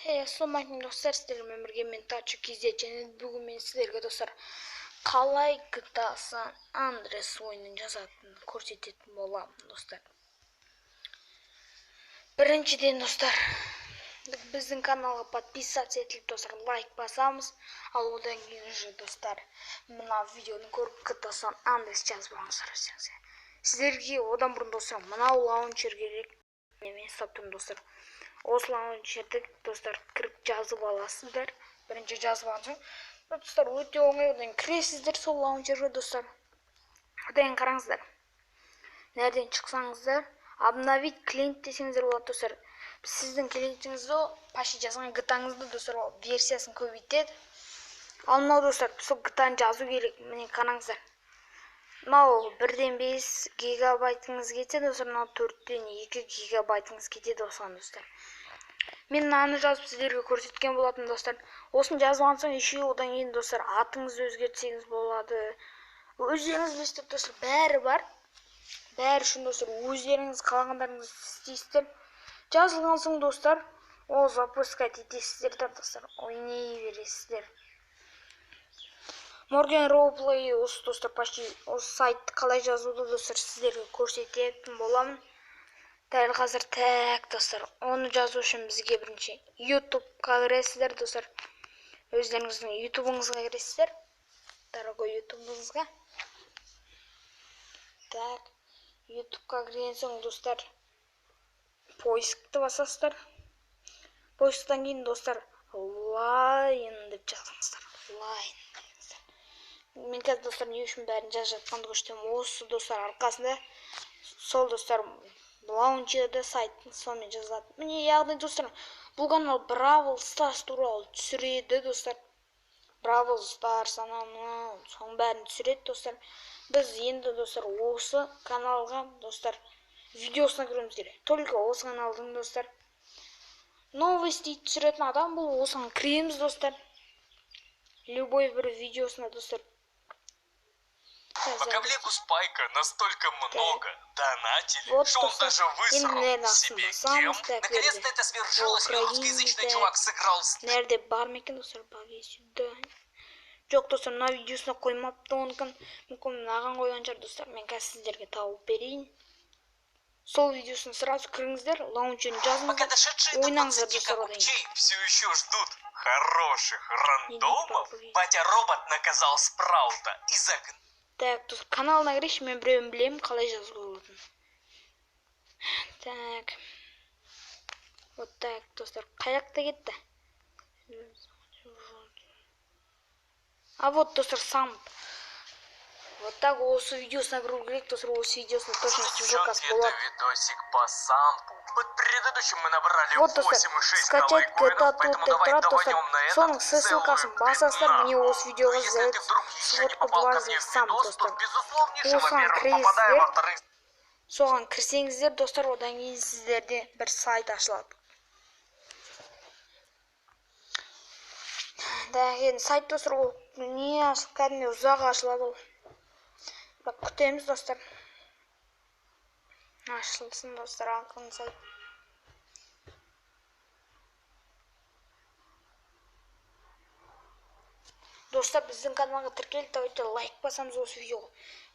Ассалаумағалейкум достар, сіздермен бірге мен Тачо KZ және бүгін мен сіздерге достар қалай GTA San Andreas ойынын жазатынын көрсететін боламын достар. Біріншіден достар, біздің каналға подписаться етіліп достар, лайк басамыз. Ал одан кейін уже достар, мына видеоны көріп GTA San Andreas жазып алыңыздар өздеріңізге. Сіздерге одан бұрын достар мынау лаунчер керек. Мен ұстап тұрмын достар. Осы лаунчерді достар кіріп жазып аласыздар. Бірінші жазып алған соң достар өте оңай, одан кіресіздер сол лаунчерге достар. Одан қараңыздар. Nereden шықсаңыздар обновить клиент десеңіздер болады достар. Сіздің клиентіңізді почти жазған GTA-ңызды достар ол версиясын көбейтеді. Ал мынау достар сол GTA-ны жазу керек. Міне қараңыздар. Мынау 1.5 гигабайтыңыз кетсе достар, мынау 4.2 гигабайтыңыз кетеді осыған достар. Мен мынаны жазып сіздерге көрсеткен болатын достар. Осыны жазып алған соң еще одан кейін достар атыңызды өзгертсеңіз болады. Өздеріңіз білесіздер достар, бәрі бар. Бәрі үшін достар өздеріңіз қалағандарыңызды істейсіздер. Жазылған соң достар ол запускать етесіздер да достар, ойнай бересіздер. Morgan Roleplay осы достар почти осы сайтты қалай жазуды достар сіздерге көрсететін боламын. Дәл қазір так достар, оны жазу үшін бізге бірінші YouTube-қа кіресіздер достар. Өздеріңіздің YouTube-ыңызға кіресіздер. Дорогой YouTube-ыңызға. Так, YouTube-қа кірген соң достар поискті басасыздар. Поисктан кейін достар Line деп жазыңыздар. Line. Мен қазір достар не үшін бәрін жазып жатқанды көрсетемін. Осы достар арқасында сол достар лаунчерде сайттың сонымен жазылады. Міне яғни достар бұл канал Бравл Старс туралы түсіреді достар. Бравл Старс анау мынау соның бәрін түсіреді достар. Біз енді достар осы каналға достар видеосына кіруіміз керек. Только осы каналдың достар новости түсіретін адам бұл, осыған кіреміз достар. Любой бір видеосына достар. По ковлеку Спайка настолько много донатили, вот что он даже высрал себе кем. Наконец-то это свершилось, и русскоязычный чувак сыграл с... Nerede бар ма екен достар? Баги сюда. Жоқ достар, мына видеосына қоймапты оныкін. Мүмкін мынаған қойған шығар достар. Мен қазір сіздерге тауып берейін. Сол видеосын сразу кіріңіздер, лаунчерін Пока жазыңыздар, дошедшие до ойнаңыздар 20 достар одан кейін. купчей все еще ждут хороших рандомов, папа, батя-робот наказал Спраута и загнал. Так, достар, каналына кірейікші, мен біреуін білемін қалай жазуға болатынын. Так. Вот так, достар, қай жақта кетті? А вот, достар, сам. Вот так осы видеосына кіру керек, достар, осы видеосына точно ссылкасы Это болады. видосик по сампу. Под предыдущим мы набрали Вот, достар, 8,6 скачать лайкоинов, GTA поэтому тут деп давай тұрады, достар. даванем на этот Соның ссылкасын целую басасыздар, міне осы пятнашку. видеоға Ну, если ты вдруг еще не сводку попал ко 2 мне в сам, видос, достар. то безусловнейше, Осыған во-первых, попадай, кіресіздер. во-вторых, Соған кірсеңіздер, достар, одан кейін сіздерде бір сайт ашылады. Да, енді сайт достар, ол не ашылып, кәдімгідей ұзақ ашылады ол. Бірақ күтеміз достар. Ашылсын достар, ақырын сайт. Достар, біздің каналға тіркеліп, давайте лайк басамыз осы видеоға.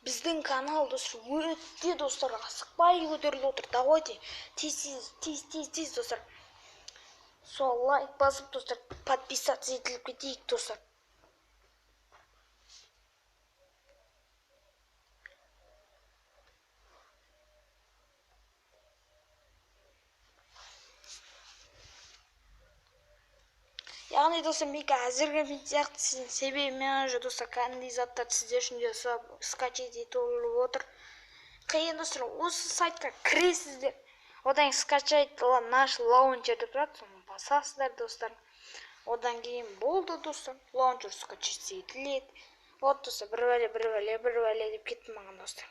Біздің канал достар өте достар асықпай көтеріліп отыр. Давайте тез тез тез тез тез достар. Сол лайк басып достар подписаться етіліп кетейік достар. Яғни достар, мен әзірге мен сияқты себебі мен уже достар кәдімгідей заттарды сіздер үшін жасап скачать етіп отыр. Қиын достар, осы сайтқа кіресіздер. Одан кейін скачать наш лаунчер деп тұрады, соны басасыздар достар. Одан кейін болды достар, лаунчер скачать етіледі. Вот достар, бір бәле, бір бәле, бір бәле деп кетті маған достар.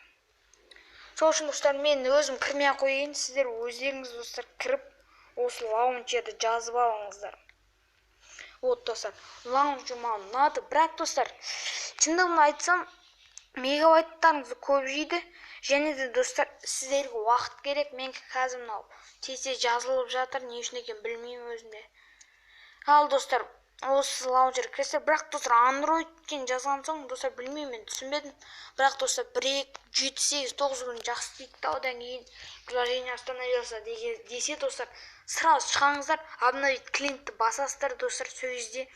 Сол үшін достар, мен өзім кірмей ақ қояйын, сіздер өздеріңіз достар кіріп осы лаунчерді жазып алыңыздар. Вот достар, лаунчер маған ұнады, бірақ достар, шындығын айтсам, мегабайттарыңызды көп жейді. Және де достар, сіздерге уақыт керек. Мен қазір мынау тез-тез жазылып жатыр, не үшін екенін білмеймін өзім де. Ал, достар, осы лаунчер кіресіздер. Бірақ, достар, Андроидтен жазған соң, достар, білмеймін, мен түсінбедім. Бірақ, достар, 1, 2, 7, 8, 9 күн жақсы істейді да, одан кейін «приложение остановился» деген десе, достар, сразу шығыңыздар, «обновить клиентті» басасыздар, достар. Сол кезде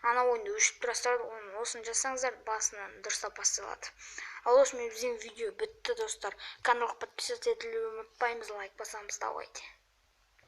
ана ойынды өшіріп тұрасыздар. Оны, осыны жасаңыздар, басынан дұрыстап басталады. Ал осымен біздің видео бітті, достар. Каналға подписаться етілуді ұмытпаймыз, лайк басамыз. Давайте.